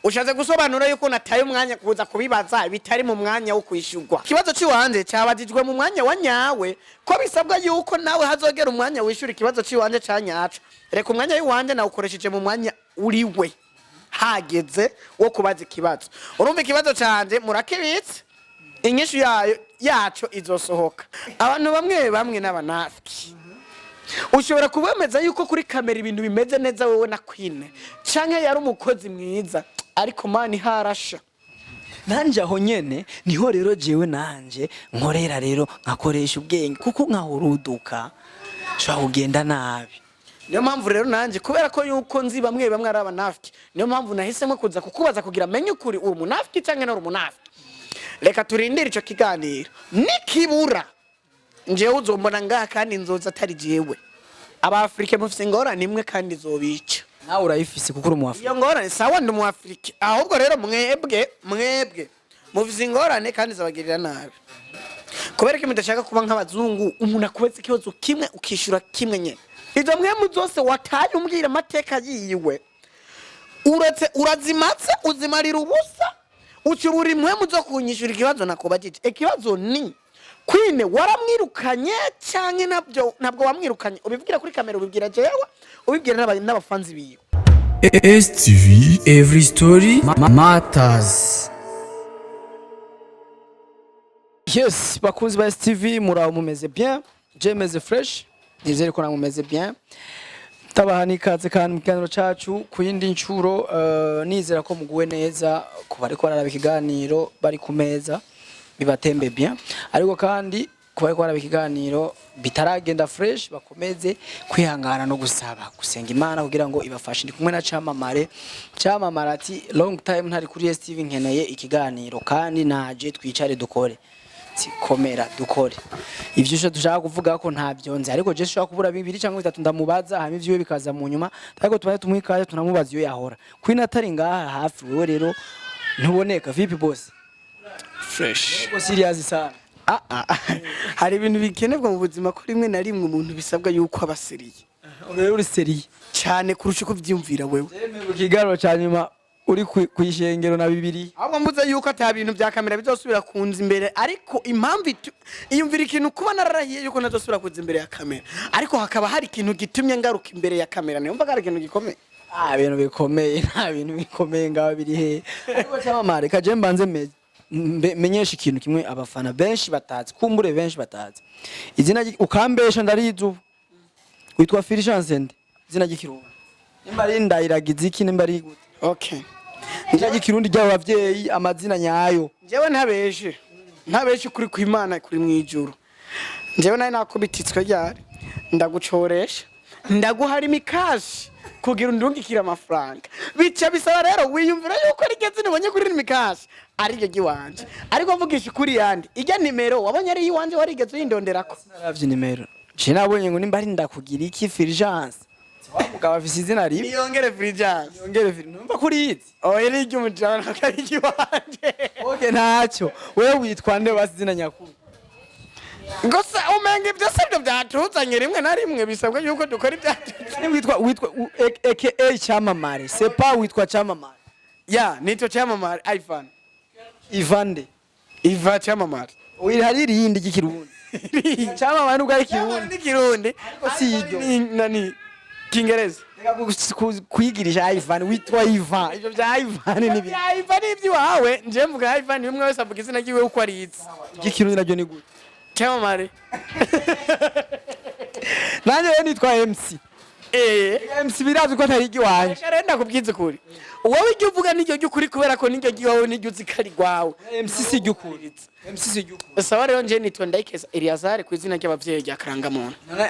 Ushatse gusobanura yuko nataye umwanya kuza kubibaza bitari mu mwanya wo kwishurwa. Ikibazo ciwanje cyabajijwe mu mwanya wa nyawe, ko bisabwa yuko nawe hazogera umwanya wishura ikibazo ciwanje ca nyaco. Reka, umwanya w'iwanje nawukoresheje mu mwanya uriwe hageze wo kubaza ikibazo. Urumva, ikibazo canje murakibitse, inyishu yayo yaco izosohoka. Abantu bamwe bamwe n'abanafiki, ushobora kubemeza yuko kuri kamera ibintu bimeze neza, wowe na Queen, canke yari umukozi mwiza, ariko mani harasha. Nanje aho nyene niho rero jewe nanje nkorera rero, nkakoresha ubwenge, kuko nkahuruduka nshobora kugenda nabi. Niyo mpamvu rero nanje, kubera ko yuko nzi bamwe bamwe ari abanafiki, niyo mpamvu nahisemo kuza kukubaza kugira menye ukuri: uri umunafiki canke nturi umunafiki? Reka turindire ico kiganiro, nikibura njewe uzombona ngaha, kandi nzoza atari jewe. Abafrike mufise ingorane imwe kandi izobica. Nawe urayifise kuko uri umu. Iyo ngorane, sawa, ndi umuafrike. Ahubwo rero mwebwe mufise ingorane kandi zabagirira nabi. Kubera ko mudashaka kuba nk'abazungu, umuntu akubaza ikibazo kimwe ukishura kimwe nyene. Izo mwemu zose wataye umbwira amateka yiwe, uretse urazimatse, uzimarira ubusa, ucubura impwemu zo kunyishura ikibazo nakubajije. Ikibazo ni: Queen waramwirukanye canke nabyo ntabwo wamwirukanye? Ubibwira kuri kamera, ubibwira jewe, ubibwira n'abafanzi biwe. STV Every Story Matters. Yes, bakunzi ba STV, muraho? Mumeze bien? Je meze fresh, nizere ko namwe mumeze bien. Tabaha n'ikaze kandi mu kiganiro cacu ku yindi ncuro. Nizera ko muguwe neza ku bariko bararaba ikiganiro bari ku meza, bibatembe bien, ariko kandi ku bariko bararaba ikiganiro bitaragenda fresh, bakomeze kwihangana no gusaba gusenga Imana kugira ngo ibafashe. Ndi kumwe na Camamare. Camamare ati: "Long time ntari kuri STV, nkeneye ikiganiro kandi naje twicare dukore." Komera dukore ivyo sho dushaka kuvuga ko ntabyo nzi, ariko je shobora kubura bibiri cyangwa bitatu ndamubaza, hanyuma ivyiwe bikaza mu nyuma. Ariko tubaye tumuha, tunamubaza iyo yahora. Queen atari ngaha hafi, wewe rero ntuboneka. Vipi, boss? Fresh. Uko serious sana. Ah, ah. Hari ibintu bikenerwa mu buzima, ko rimwe na rimwe umuntu bisabwa yuko aba sérieux. Rero uri sérieux? Cyane kurusha uko uvyiyumvira wewe. Mu kiganiro ca nyuma uri kwishengero na bibiri. Ahubwo mvuze yuko ata bintu bya kamera bizosubira kunza imbere, ariko impamvu iyumvira ikintu kuba nararahiye yuko ntazosubira kuza imbere ya kamera, ariko hakaba hari ikintu gitumye ngaruka imbere ya kamera, niyo mva ari ikintu gikomeye. Ah, ibintu bikomeye, nta bintu bikomeye ngaho biri he. Ariko Cyamamare, kaje mbanze menyesha ikintu kimwe abafana benshi batazi, kumbure benshi batazi izina ukambesha ndarizi ubu. Witwa Fulgence nde? Izina ry'ikirundi, nimba ari Ndayiragiza iki, nimba ari gute? Okay. Izina ry'ikirundi ry'abo bavyeyi, amazina nyayo. Njyewe ntabeshe, ukuri kw'Imana kuri mu ijuru, njyewe nari nakubititswe ryari, ndagucoresha, ndaguhara imikashi kugira undungikire amafaranga. Bica bisaba rero wiyumvira yuko ari ryo zina ubonye kuri imikashi ari ryo ry'iwanje. Ariko mvugisha ukuri, yandi ijya nimero wabonye ari iyiwanje, warigeze uyindonderako? Naravye nimero, je nabonye ngo nimba ari ndakugira iki Fulgence, wa mugabo afise izina ribi. Niyongere Fulgence. Yongere Fulgence, numva kuri izi. Oya, ni iry'umujana, ntabwo ari iry'iwanje. Okay, ntacyo. Wewe witwa nde basi, izina nyakuri? Gusa umenga ibyo si byo byatuzanye. Rimwe na rimwe bisabwa yuko dukora ibyatuzanye. Witwa aka Cyamamare, c'est pas witwa Cyamamare? Ya, nitwa Cyamamare Ivan. Ivande? Iva Cyamamare. Oya, hari irindi ry'ikirundi Cyamamare, nubwo ari Cyamamare kirundi. Ni kirundi. Si iryo. Ni nani, Kingereza. Reka kwigirisha Ivan, witwa Ivan, ivyo bya Ivan ni Ya, Ivan ni iby'iwawe, nje mvuga Ivan. Umwe wese avuga izina ryiwe uko arizi. Ry'ikirundi naryo ni gute? Cyamamare. Nanjye rero nitwa MC. MC birazwi ko atari iry'iwanje. Reka rero ndakubwiza ukuri, wowe ijya uvuga niryo ry'ukuri, kubera ko niryo ry'iwawe niryo uzi ko ari rwawe. MC si iry'ukuri, MC si iry'ukuri. Sawa rero, nje nitwa Ndayikeza Eliazar ku izina ry'abavyeyi rya Karangamuntu. None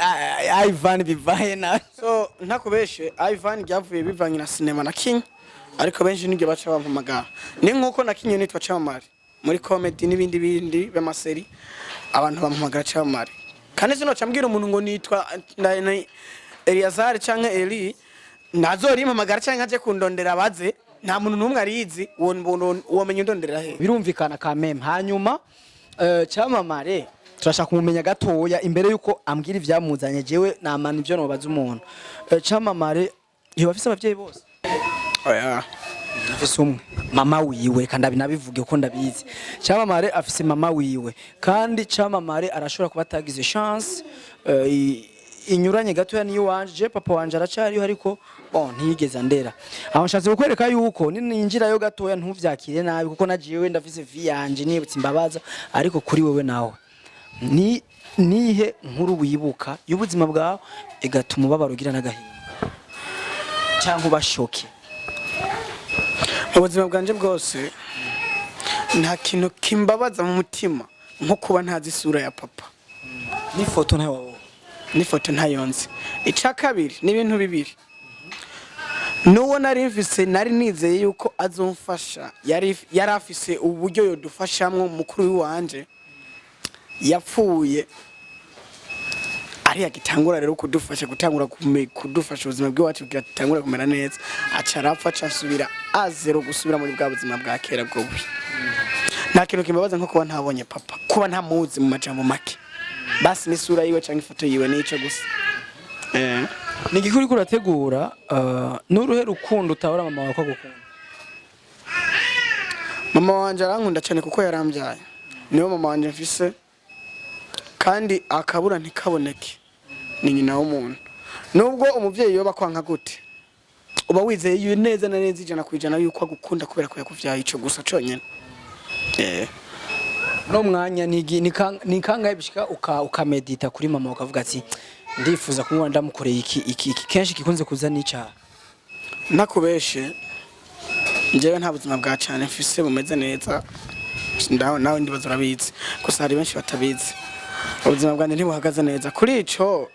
Ivan bivahe nawe? So ntakubeshe, Ivan ryavuye bivanye na sinema na King, ariko benshi niryo baca bampamagara. Ni nkuko na King nitwa Chamamare muri comedy n'ibindi bindi by'ama séries, abantu bampamagara Chamamare. Kandi sinoca mbwira umuntu ngo nitwa Eliazar canke Eli, ntazorimpamagara canke aje kundondera baze. Nta muntu n'umwe arizi uwo womenya undonderera he. Birumvikana kameme. Hanyuma Cyamamare turashaka kumumenya gatoya imbere yuko ambwira ivyamuzanye. Jewe namana ivyo nobaza umuntu. Cyamamare yoba afise abavyeyi bose? Oya. Afise umwe, mama wiwe. Kandi nabivuge ko ndabizi, Camamare afise mama wiwe, kandi Camamare arashobora kuba atagize chance inyuranye gatoya niyo wanje. Je papa wanje aracariho, ariko bon, ntiyigeze andera. Aho nshatse kukwereka yuko ninjirayo gatoya ntuvyakire nabi, kuko najiwe ndafise vie yanje nibutse imbabaza. Ariko kuri wewe nawe, ni nihe nkuru wibuka y'ubuzima bwawe igatuma ubabara, ugira n'agahinda cyangwa ubashoke? Mu buzima bwanje bwose nta kintu kimbabaza mu mutima nko kuba ntazi isura ya papa. N'ifoto ntayo wabonye? N'ifoto ntayonze. Icya kabiri ni ibintu bibiri: n'uwo nari mfise, nari nizeye yuko azomfasha, yari afise uburyo yodufashamwo, mukuru w'iwanje yapfuye ari agitangura rero kudufasha, gutangura kudufasha ubuzima bw'iwacu kugira dutangure kumera neza, aca arapfa, aca asubira à zéro, gusubira muri bwa buzima bwa kera bwo bubi. Nta kintu kimbabaza nko kuba ntabonye papa, kuba ntamuzi mu majambo make, basi n'isura yiwe cyangwa ifoto yiwe, nico gusa. Ni igiki uriko urategura, n'uruhe rukundo utabura mama wawe ko agukunda? Mama wanje arankunda cyane kuko yarambyaye, niwe mama wanje mfise, kandi akabura ntikaboneke, ni nyina w'umuntu. Nubwo umuvyeyi yoba kwanka gute, uba wizeye neza na neza 100% yuko agukunda kubera ko yakuvyaye, ico gusa conyene. No mwanya ni kangahe bishika ukamedita kuri mama, ukavuga ati ndifuza kumubona ndamukoreye iki, iki, iki? Kenshi gikunze kuza n'icaha? Ntakubeshe, njyewe nta buzima bwa cyane mfise bumeze neza. Nawe ndibaza urabizi, gusa hari benshi batabizi. Ubuzima bwanjye ntibuhagaze neza kuri ico.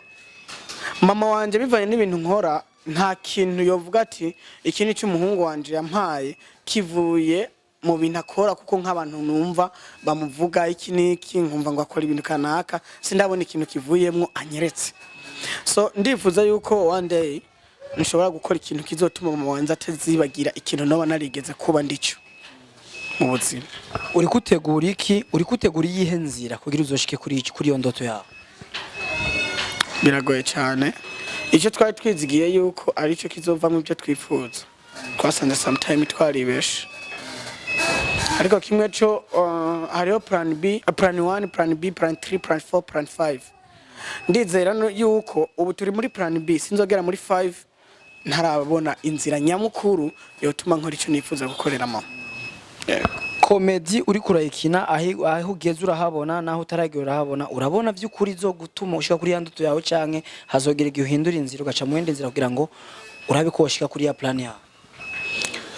Mama wanje, bivanye n'ibintu nkora, nta kintu yovuga ati iki ni cy'umuhungu wanje yampaye kivuye mu bintu akora, kuko nk'abantu numva bamuvuga iki n'iki, nkumva ngo akora ibintu kanaka, sindabona ikintu kivuyemwo anyeretse. So ndifuza yuko one day nshobora gukora ikintu kizotuma mama wanje atazibagira ikintu noba narigeze kuba ndico mu buzima. Uri kutegura iki? Uri kutegura iyihe nzira kugira uzoshike kuri iyo ndoto yawe? Biragoye cyane. Icyo twari twizigiye yuko aricyo kizovamo ibyo twifuza, twasanze sometime twaribeshe. Ariko kimwe cyo, hariho plan B, plan 1, plan B, plan 3, plan 4, plan 5. Ndizera yuko ubu turi muri plan B, sinzogera muri 5 ntarabona inzira nyamukuru yotuma nkora icyo nifuza gukorera mama. Yego. Comédie uri kurayikina, aho ugeze urahabona, naho utaragera urahabona. Urabona by'ukuri zo gutuma ushika kuri ya ndoto yawe, canke hazogera igihe uhindura inzira ugaca mu yindi nzira kugira ngo urabe ko woshika kuri ya plan yawe?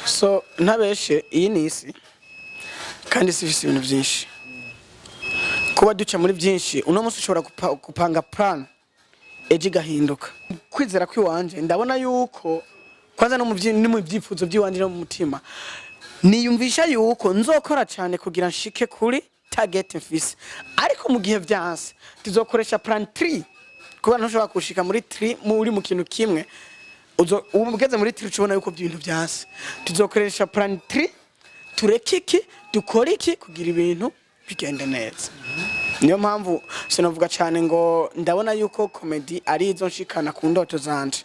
So ntabeshe, iyi ni isi, kandi isi ifise ibintu byinshi, kuba duca muri byinshi. Uno munsi ushobora gupanga plan, ejo igahinduka. Kwizera kw'iwanje, ndabona yuko kwanza no mu byifuzo by'iwanje no mu mutima niyumvisha yuko nzokora cyane kugira nshike kuri target mfise. Ariko mu gihe vyanse, tuzokoresha plan 3, kuba ntushobora gushika muri 3 muri mu kintu kimwe. Ubu ugeze muri 3, ubona yuko ibintu vyanse, tuzokoresha plan 3, tureke iki, dukore iki kugira ibintu bigende neza. Niyo mpamvu sinavuga cyane ngo ndabona yuko comedy ari izo nshikana ku ndoto zanje.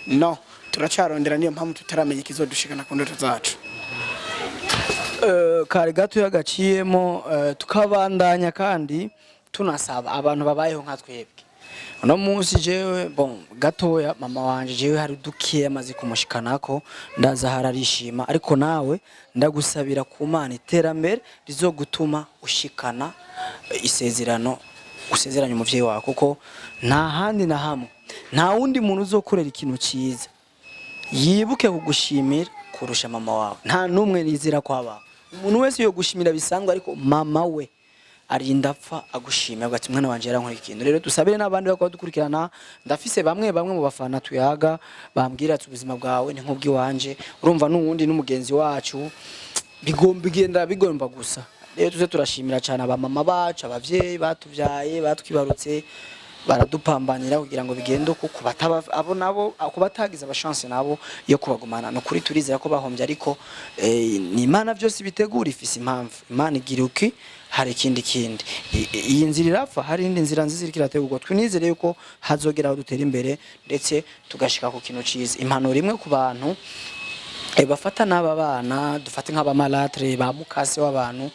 No turacarondera, niyo mpamvu tutaramenya ikizodushikana ku ndoto zacu. Kare gato yagaciyemo, tukabandanya kandi tunasaba abantu babayeho nka twebwe uno munsi. Jewe bon, gatoya mama wanje, jewe hari dukeya amaze kumushikanako, ndaza hararishima. Ariko nawe ndagusabira ku Mana iterambere rizogutuma ushikana isezerano usezeranye umuvyeyi wawe, kuko nta handi na hamwe, nta wundi muntu uzokorera ikintu ciza yibuke kugushimira kurusha mama wawe. Nta n'umwe nizera ko abaho. Umuntu wese yo gushimira bisanzwe, ariko mama we arinda apfa agushimira, avuga ati umwana wanje yarankoreye ikintu. Rero dusabire n'abandi bakaba dukurikirana. Ndafise bamwe bamwe mu bafana tuyaga bambwira ati ubuzima bwawe ni nk'ubw'iwanje, urumva n'uwundi n'umugenzi wacu, bigomba bigenda bigomba gusa. Rero tuze turashimira cyane abamama bacu, abavyeyi batuvyaye, batwibarutse, baradupambanira kugira ngo bigende uko. Kubataba abo nabo, kubatagize abachance nabo yo kubagumana, no kuri turizera ko bahombye, ariko ni Imana byose bitegura, ifise impamvu. Imana igira uki, hari ikindi kindi. Iyi nzira irapfa, hari indi nzira nziza iriko irategurwa. Twinizere yuko hazogera aho dutera imbere ndetse tugashika ku kintu ciza. Impanuro imwe ku bantu Bafata n'aba bana, dufate nk'abamalatre ba mukase w'abantu.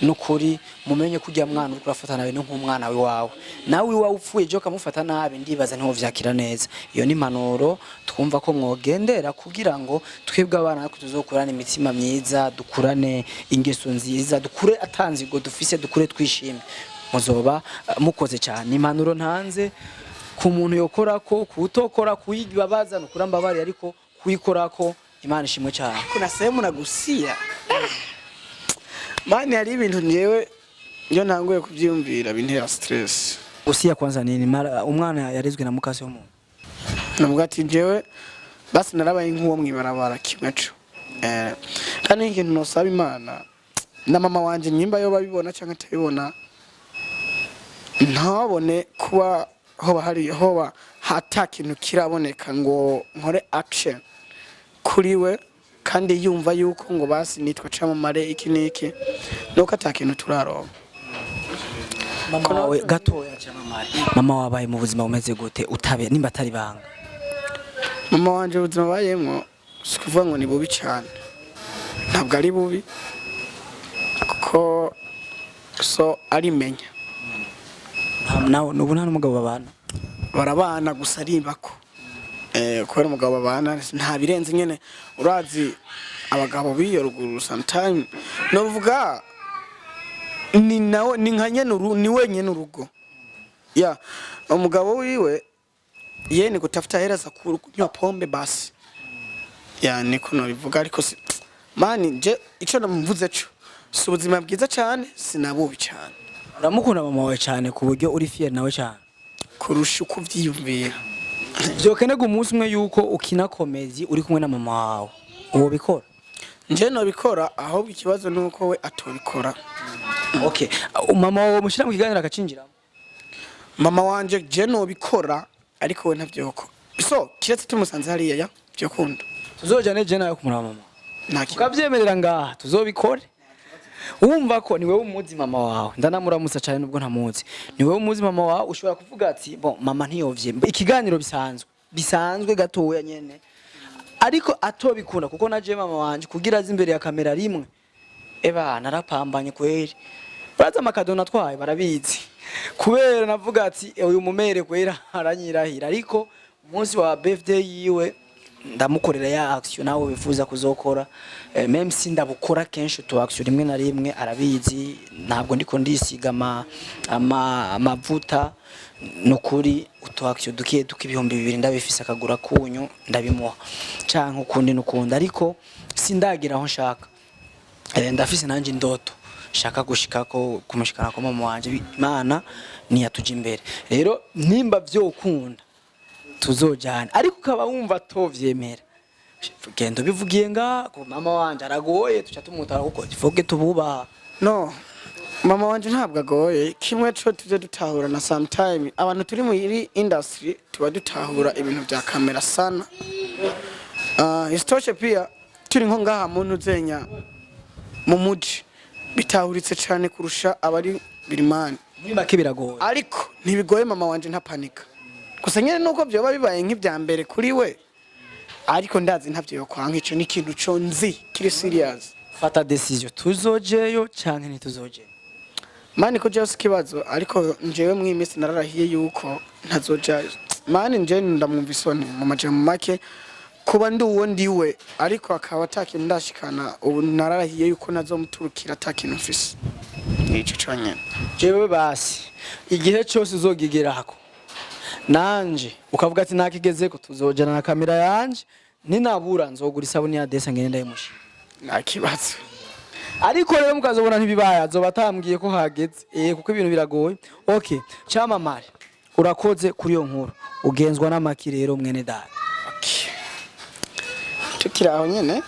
Nukuri mumenye ko ujya mwana uriko urafata nawe ni nk'umwana wiwawe, nawe iwawe upfuye ejo ukamufata nabi, ndibaza ntiwo vyakira neza. Iyo ni impanuro twumva ko mwogendera kugira ngo twebwe abana natwe tuzokurane imitima myiza, dukurane ingeso nziza, dukure atanzigo dufise, dukure twishimye. Muzoba mukoze cyane. Impanuro ntanze ku muntu yokorako, kuwutokora, kuyibabaza, nukura mbabari, ariko kuyikorako, Imana ishimwe cyane. Kuna sehemu nagusia, man, hari ibintu njewe iyo ntanguye kuvyiyumvira bintera stress. Gusiya kwanza nini? Mara umwana yarezwe na mukase w'umuntu. Navuga ati jewe basi narabaye nk'uwo mwibarabara kimwe co, kandi ikintu nosaba Imana na mama wanje, nyimba yo babibona canke atabibona, ntabone kuba hoba hari hoba hata kintu kiraboneka ngo nkore action kuri we, kandi yumva yuko ngo basi nitwa camamare iki n'iki, nuko ata kintu turaronka. Mama wawe gatoya, cyamamare, mama wabaye mu buzima bumeze gute, utabe nimba atari banga? Mama wanje ubuzima bayemwo si ukuvuga ngo ni bubi cyane, ntabwo ari bubi kuko so arimenya. Nawe nubu nta n'umugabo babana? Barabana, gusa aribako kubera umugabo babana nta birenze nyene. Urazi abagabo b'iyo ruguru sometime, novuga ni nawe ni nka nyene ni wenyene urugo ya umugabo wiwe, ye ni kutafuta hela za kunywa pombe basi, ya niko nobivuga. Ariko si man, je ico namuvuze co si ubuzima bwiza cyane, sinabubi cyane. Uramukunda mama wawe cyane ku buryo uri fier nawe cyane? Kurusha uko uvyiyumvira. Vyokenerwa umunsi umwe yuko ukina comedy uri kumwe na mama wawe, uwo bikora? Nje nobikora, ahubwo ikibazo ni uko we atobikora. Okay, mama wawe mushyira mu kiganiro akacinjiramo? Mama wanje je nobikora, ariko we ntavyoko, so kiretse tumusanze hariya ya vyokunda. Tuzojane je nawe kumuraba mama. Nta kibazo. Ukavyemerera ngaha tuzobikore. Wumva ko ni wewe umuzi mama wawe, ndanamuramutsa cyane nubwo ntamuzi, ni wewe umuzi mama wawe, ushobora kuvuga ati bon, mama ntiyovye ikiganiro bisanzwe bisanzwe gatoya nyene, ariko atobikunda, kuko naje mama wanje kugira aze imbere ya kamera rimwe, eba narapambanye kweri. Baraza amakado natwaye, barabizi, kubera navuga ati "Eh, uyu mumere kwera aranyirahira." Ariko umunsi wa birthday yiwe ndamukorera ya action nawe wifuza kuzokora, même si ndabukora kenshi tu action rimwe na rimwe, arabizi. Ntabwo ndiko ndisiga ama amavuta, nukuri utu action dukiye duka 2000 ndabifise, akagura kunyu ndabimuha canke ukundi nukundi, ariko sindagira aho nshaka. Ndafise nanje indoto shaka gushikako, kumushikana ko mama wanje, Imana niyatuja imbere. Rero nimba vyokunda tuzojana, ariko ukaba wumva tovyemera, genda ubivugiye nga ko mama wanje aragoye, tuca tumutara kuko ifoke tububaha. No, mama wanje ntabwo agoye. Kimwe co tuje dutahura na sometime abantu turi muri industry tuba dutahura ibintu vya kamera sana. Isitoshe pia turi nko ngaha muntu uzenya mu muji bitahuritse cane kurusha abari birimani. Muri make biragoye. Ariko ntibigoye, mama wanje ntapanika, gusa nyene nuko vyoba bibaye nk'ivya mbere kuri we, ariko ndazi ntavyo yokwanka. Ico ni ikintu co nzi kiri serious. Fata decision, tuzojeyo canke ntituzojeyo? Man, ko jewe si ikibazo, ariko njewe mw'iyi minsi nararahiye yuko ntazojayo. Man, nje ndamwumva isoni mu majambo make kuba ndi uwo ndiwe, ariko akaba atakintu ndashikana. Ubu nararahiye yuko nazomuturukira atakintu mfise, nico conyene. Jewe basi igihe cyose uzogigerako nanje ukavuga ati nakigezeko, tuzojana na kamera yanje, ninabura nzogura isabuni ya desa ngende ndayimushira. Nta kibazo. Ariko rero mukazobona ntibibaye, azoba atambwiye ko hageze, kuko ibintu biragoye. Okay, cyamamare, urakoze kuri iyo nkuru. Ugenzwa n'amaki rero, mwene data? Okay. Tukiri aho nyene,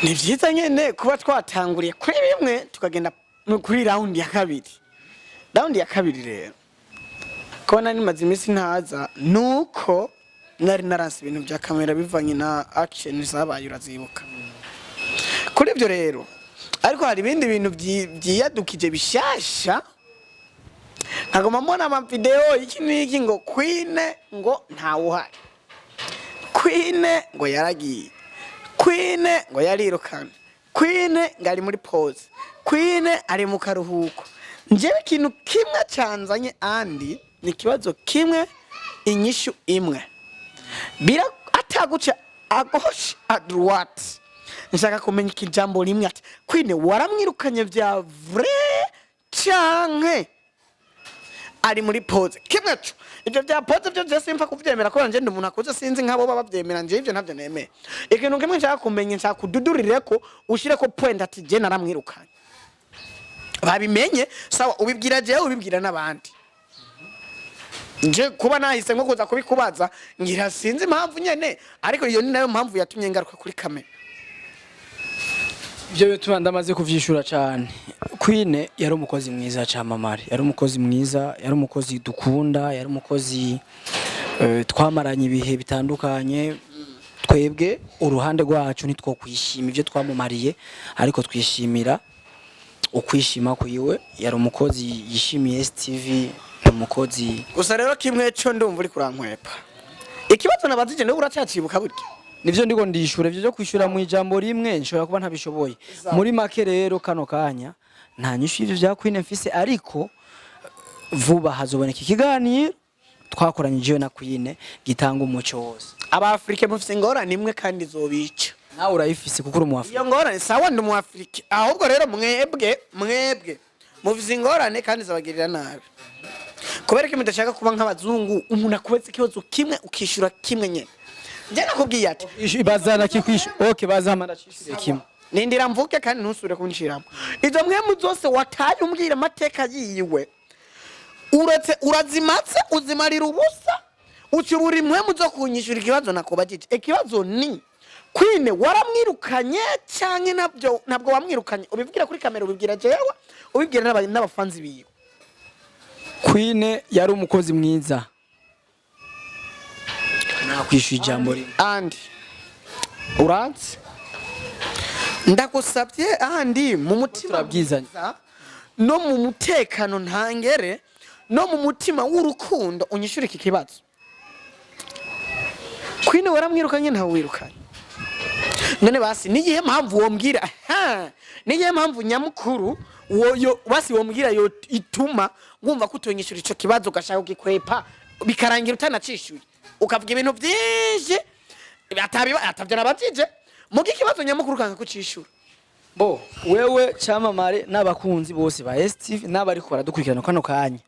ni vyiza nyene kuba twatanguriye kuri bimwe tukagenda kuri round ya kabiri. Round ya kabiri rero, kuba nari maze iminsi ntaza nuko nari naranse ibintu vya kamera bivanye na action zabaye, urazibuka. Kuri ibyo rero, ariko hari ibindi bintu vyiyadukije bishasha, nkaguma mbona amavideo iki n'iki ngo Queen ngo ntawuhari. Queen ngo yaragiye, Queen ngo yarirukana, Queen ngo ari muri pause, Queen ari mu karuhuko. Njyewe ikintu kimwe canzanye, andi ni ikibazo kimwe, inyishu imwe, bira ataguca à gauche à droite. Nshaka kumenya ikijambo rimwe, ati Queen waramwirukanye vya vrai canke ari muri pause? Kimwe co ivyo vya pause byo je simpa kuvyemera, kubera nje ndi umuntu akuze, sinzi nk'abo baba bavyemera. Nje ivyo ntavyo nemeye. Ikintu kimwe nshaka kumenya, nshaka kududurireko, ushireko point, ati je naramwirukanye, babimenye. Sawa, ubibwira jewe, ubibwira n'abandi. Nje kuba nahise nko kuza kubikubaza, ngira sinzi impamvu nyene, ariko iyo ni nayo mpamvu yatumye ngaruka kuri kamera. Ibyo bituma ndamaze kuvyishura cyane. Queen yari umukozi mwiza, camamare, yari umukozi mwiza, yari umukozi dukunda, yari umukozi twamaranye ibihe bitandukanye. Twebwe uruhande rwacu nitwo kwishima ibyo twamumariye, ariko twishimira ukwishima kwiwe. Yari umukozi yishimiye STV, ni umukozi. Gusa rero kimwe cyo, ndumva uri kurankwepa. Ikibazo nabazije niwe uracyacibuka burya? Nivyo ndiko ndishura. Ivyo byo kwishura mu ijambo rimwe nshobora kuba ntabishoboye. Muri make rero, kano kanya nta nyishu y'ivyo vya Queen mfise, ariko vuba hazoboneka ikiganiro twakoranye jewe na Queen gitanga umuco wose. Abafurike mufise ingorane imwe kandi izobica. Nawe urayifise kuko uri mu Afrika. Iyo ngorane, sawa, ndi mu Afrika. Ahubwo rero mwebwe mufise ingorane kandi zabagirira nabi. Kubera ko mudashaka kuba nk'abazungu, umuntu akubaza ikibazo kimwe ukishura kimwe nyene. Njye nakubwiye ati Bazana kikwishu, okay, bazama ndacishuriye kimwe. Nindira mvuke kandi ntusubire kunshiramo. Izo mwemu zose wataye umbwira amateka yiwe, uretse urazimatse uzimarira ubusa, ucubura impwemu zo kunyishura ikibazo nakubajije. Ikibazo ni: Queen waramwirukanye canke nabyo ntabwo wamwirukanye? Ubibwira kuri kamera, ubibwira jewe, ubibwira n'abafanzi biwe. Queen yari umukozi mwiza, nakwishyura ijambo rimwe. Andi uranzi, ndagusabye andi, mu mutima Turabwizanya. mwiza, no mu mutekano ntangere, no mu mutima w'urukundo, unyishure iki kibazo: Queen waramwirukanye, ntawe wirukanye? None basi niyihe mpamvu wombwira, ha niyihe mpamvu nyamukuru woyo basi wombwira yo ituma wumva ko utonyishura ico kibazo, ugashaka kugikwepa, bikarangira utanacishuye, ukavuga ibintu byinshi atabiba atavyo nabajije, muga ikibazo nyamukuru ukanga kucishura? Bo wewe cyamamare n'abakunzi bose ba STV n'abariko baradukurikirana kano kanya,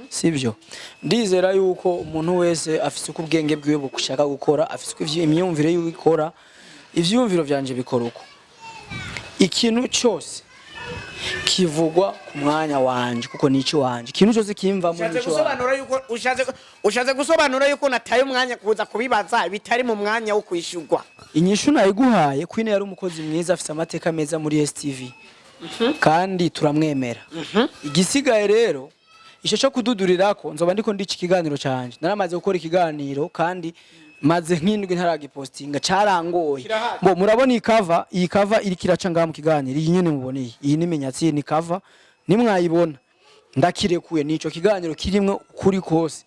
sibyo? Ndizera yuko umuntu wese afise uko ubwenge bwiwe bushaka gukora, afise uko imyumvire yiwe ikora. Ivyumviro vyanje bikora uko. Ikintu cyose kivugwa ku mwanya wanje kuko nico wanje, ikintu cyose kimvamo Ushatse nico wanje. gusobanura yuko ushatse gusobanura yuko nataye umwanya kuza kubibaza bitari mu mwanya wo kwishurwa. Inyishu nayiguhaye. Queen yari umukozi mwiza, afise amateka meza muri STV kandi turamwemera. Igisigaye rero ico cyo kududurirako, nzoba ndiko ndica ikiganiro canje. Naramaze gukora ikiganiro kandi maze nk'indwi ntaragipostinga, carangoye. Kirahari. Bo murabona iyi cover, iyi cover iriko iraca ngaha mu kiganiro, iyi nyene mubona, iyi ni menyatsi, ni cover. Nimwayibona ndakirekuye, nico kiganiro kirimwo ukuri kose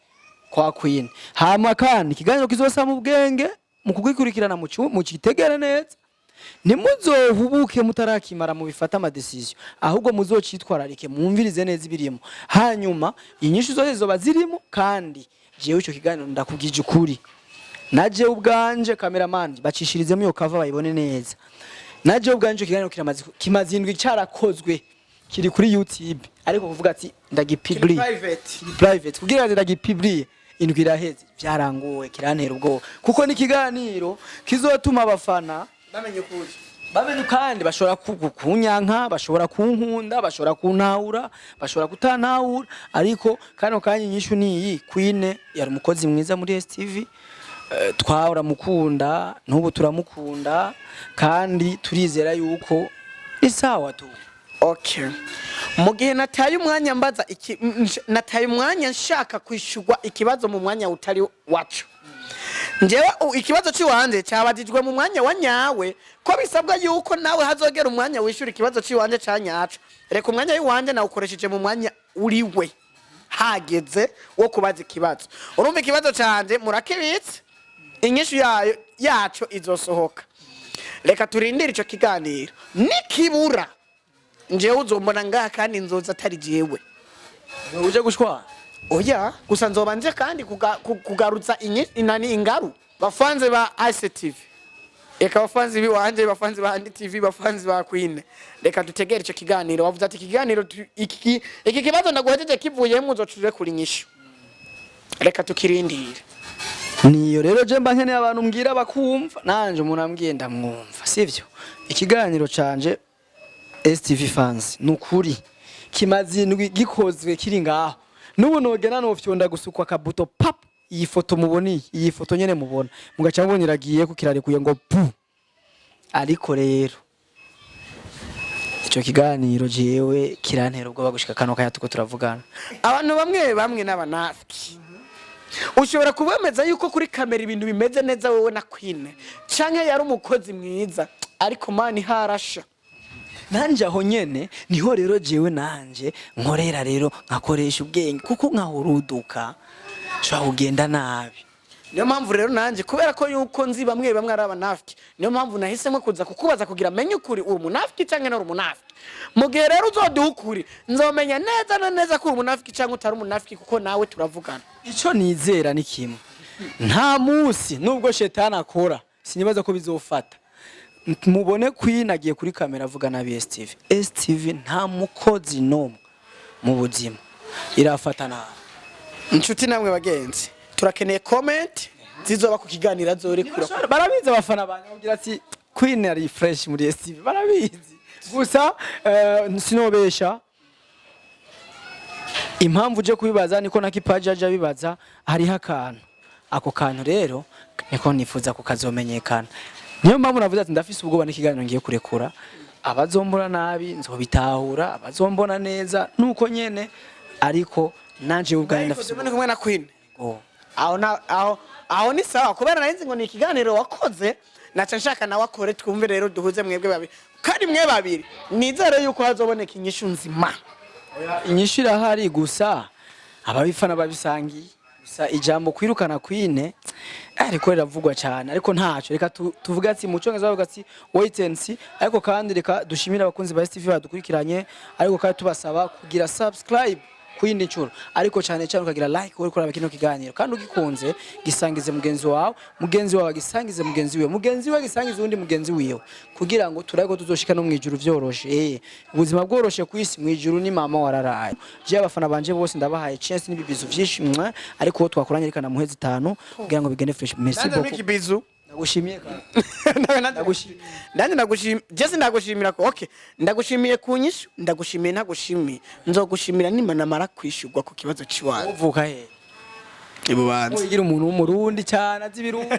kwa Queen. Hama kandi ikiganiro kizosama ubwenge mu kugikurikirana, mu kitegere neza, ntimuzohubuke mutarakimara mubifate ama décision, ahubwo muzocitwararike, mwumvirize neza ibirimo, hanyuma inyishu zose zizoba zirimo. Kandi jewe ico kiganiro, ndakubwije ukuri, naje ubwanje, cameraman bacishirizemo iyo cover bayibone neza, naje ubwanje ico kiganiro kiramaze, kimaze indwi carakozwe, kiri kuri YouTube, ariko kuvuga ati ndagipublie Private. Private, kugira ngo ndagipublie indwi iraheze, byaranguwe, kirantera ubwoba kuko ni ikiganiro kizotuma abafana bamenye ukuri. Bamenye, kandi bashobora kunyanka, bashobora kunkunda, bashobora kuntahura, bashobora kutantahura. Ariko kano kanya inyishu ni iyi: Queen yari umukozi mwiza muri STV. Twaramukunda, n'ubu turamukunda, kandi turizera yuko ni sawa tu. Okay, mu gihe nataye umwanya mbaza iki, nataye umwanya nshaka kwishurwa ikibazo mu mwanya utari wacu. Njyewe ikibazo cy'iwanje cyabajijwe mu mwanya wa nyawe, ko bisabwa yuko nawe hazogera umwanya wishura ikibazo cy'iwanje ca nyaco. Reka umwanya w'iwanje nawukoresheje mu mwanya uriwe hageze wo kubaza ikibazo. Urumva ikibazo canje murakibitse, inyishu yayo. yaco izosohoka. Reka turindire ico kiganiro, nikibura njewe uzombona ngaha, kandi nzoza atari jewe. Uje gushwana? Oya, gusa nzoba nje kandi kugarutsa inani ingaru. Bafanze ba ICTV, reka bafanzi biwanje, bafanzi ba Andi TV, bafanzi ba Queen, reka dutegere ico kiganiro. Wavuze ati ikiganiro iki kibazo ndaguhejeje kivuyemo uzocure kuri nyishu, reka tukirindire. Niyo rero je mba nkeneye abantu mbwira bakumva, nanje umuntu ambwiye ndamwumva, sivyo? Ikiganiro canje, STV fans, nukuri kimaze indwi gikozwe kiri ngaho, n'ubu nogena nofyonda gusukwa akabuto pap, iyi foto mubona, iyi foto nyene mubona, mugaca mubona iragiye ko kirarekuye ngo pu. Ariko rero ico kiganiro jewe kirantera ubwoba gushika kano kanya tuko turavugana. Abantu bamwe bamwe n'abanafiki, ushobora kubemeza yuko kuri kamera ibintu bimeze neza, wowe na Queen, canke yari umukozi mwiza, ariko mani harasha. Nanje aho nyene niho rero jewe nanje nkorera, rero nkakoresha ubwenge, kuko nkahuruduka nshobora kugenda nabi. Niyo mpamvu rero nanjye, kubera ko yuko nzi bamwe bamwe ari abanafiki, niyo mpamvu nahisemo kuza kukubaza kugira menye ukuri, uri umunafiki cyangwa nturi umunafiki. Mu gihe rero uzoduha ukuri, nzomenya neza na neza ko uri umunafiki cyangwa utari umunafiki, kuko nawe turavugana. Ico nizera ni kimwe: nta munsi, nubwo shetani akora, sinibaza ko bizofata mubone Queen agiye kuri kamera avuga nabi STV. STV nta mukozi n'umwe mu buzima irafata nabi. Inshuti namwe bagenzi, turakeneye comment zizoba ku kiganiro azorekura. Barabizi abafana banjye, babwira ati Queen ari fresh muri STV, barabizi. Gusa sinobesha, impamvu uje kubibaza niko na Kipaji aje abibaza, hariho akantu, ako kantu rero niko nifuza kukazomenyekana. Niyo mpamvu navuze ati ndafise ubwoba n'ikiganiro ngiye kurekura. Abazombona nabi nzobitahura, abazombona neza nuko nyene, ariko nanje ubwanjye ndafise Ndi kumwe na Queen. Ubwoba. Aho na aho ni sawa, kubera nari nzi ngo ni ikiganiro wakoze, naca nshaka nawe akore, twumve rero duhuze mwebwe babiri, kandi mwe babiri nizere yuko hazoboneka inyishu nzima. Inyishu irahari, gusa ababifana babisangiye. Gusa ijambo kwirukana Queen ariko riravugwa cyane, ariko ntaco, reka tuvuge ati mu cyongereza bavuga ati "wait and see". Ariko kandi reka dushimire abakunzi ba STV badukurikiranye, ariko kandi tubasaba kugira subscribe ku yindi nshuro, ariko cyane cyane ukagira like uri kuraba kino kiganiro, kandi ugikunze gisangize mugenzi wawe, mugenzi wawe agisangize mugenzi wiwe, mugenzi we agisangize uwundi mugenzi wiwe, kugira ngo turabe ko tuzoshika no mu ijuru vyoroshe. Ubuzima bworoshe ku isi, mu ijuru ni mama wararaye. Je abafana banje bose ndabahaye chance n'ibibizo vyinshi mwa, ariko uwo twakoranye reka namuhe zitanu kugira ngo bigende fresh. Merci Nanjye beaucoup. Mikibizu. Ndagushimiye kandi. Ndagushimiye. Nanjye ndagushimiye. Jesse, ndagushimira ko okay, ndagushimiye ku nyishu, ndagushimiye, ntagushimiye, nzogushimira nimba namara kwishurwa ku kibazo ciwanyu. Uvuka he? Ibubanza. Wigira umuntu w'umurundi cyane azi ibirundi.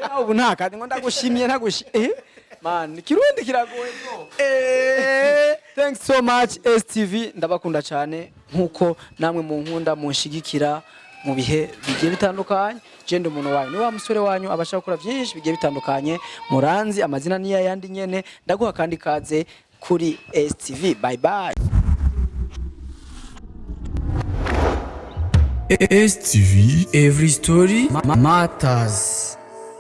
Yawe ubu nta kandi ngo ndagushimiye, ntagushimiye. Man, ikirundi kiragoye bro. Thanks so much STV, ndabakunda cyane nkuko namwe mu nkunda munshigikira mu bihe bigiye bitandukanye. Je ndi umuntu wanyu, ni wa musore wanyu abasha gukora byinshi bigiye bitandukanye. Muranzi amazina niya yandi nyene. Ndaguha kandi kaze kuri STV. Bye bye. STV Every Story Matters.